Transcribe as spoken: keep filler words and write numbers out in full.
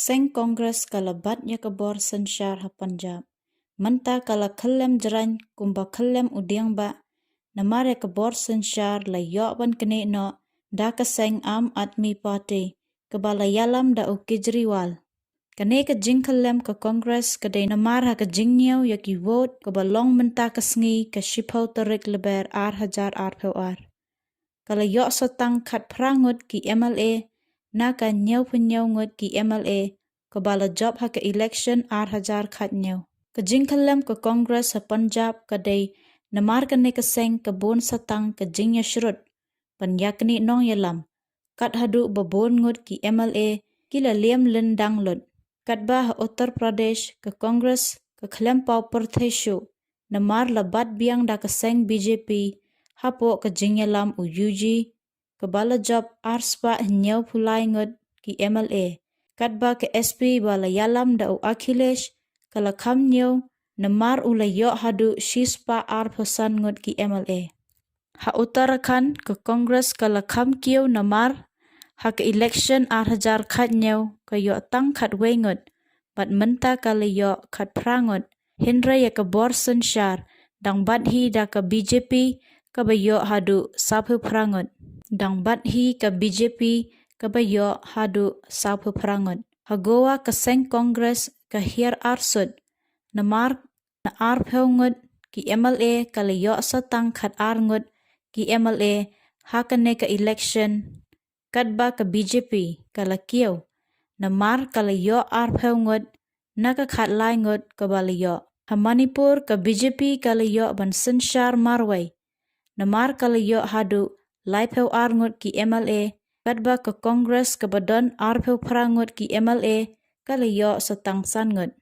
seng Congress ka la bat ïa ka bor synshar ha Punjab. Mynta ka la khyllem jraiñ kumba khyllem u dieng ba, namar ïa ka bor synshar la ïoh ban knieh noh da ka seng Aam Aadmi Party, kaba la ïalam da u Kejriwal. Kane ka jingkhyllem ka Congress ka dei namar ha ka jingñiew ïa ki vote kaba long mynta ka sngi ka shiphew tarik Lber ar hajar arphew ar. Ka la ïoh sa tang khatphra ngut ki M L A na ka ñiewphew ñiew ngut ki M L A kaba la jop ha ka election ar hajar khatñiew. Ka jingkhyllem ka Congress ha Punjab ka dei namar kane ka seng ka bun sa tang ka jingïashrut ban ïaknieh nongïalam, kat haduh ba bun ngut ki M L A ki la liam lyndang lut. Katba ha Uttar Pradesh ka Congress ka khlem paw pyrthei shuh, namar la bat biang da ka seng B J P hapoh ka jingïalam u U G, kaba la jop ar spah hynñiewphew lai ngut ki M L A. Katba ka S P ba la ïalam da u Akhilesh ka la kham ñiew, namar u la ïoh haduh shi spah arphew san ngut ki M L A. Ha Uttarakhand ka Congress ka la kham kiew namar ha ka election ar hajar khatñiew ka ïoh tang khatwei ngut, bad mynta ka la ïoh khatphra ngut. Hynrei ïa ka bor synshar dang bat hi da ka B J P kaba ïoh haduh sawphew phra ngut. Dang bat hi ka B J P kaba ïoh haduh sawphew phra ngut. Ha Goa ka seng Congress ka hiar arsut, namar na arphew ngut ki M L A ka la ïoh sa tang khatar ngut ki M L A ha kane ka election, katba ka B J P ka la kiew namar ka la ïoh arphew ngut na ka khatlai ngut kaba la ïoh. Ha Manipur ka B J P ka la ïoh ban synshar marwei, namar ka la ïoh haduh laiphew ar ngut ki M L A, katba ka Congress kaba don arphew phra ngut ki M L A ka la ïoh sa tang san ngut.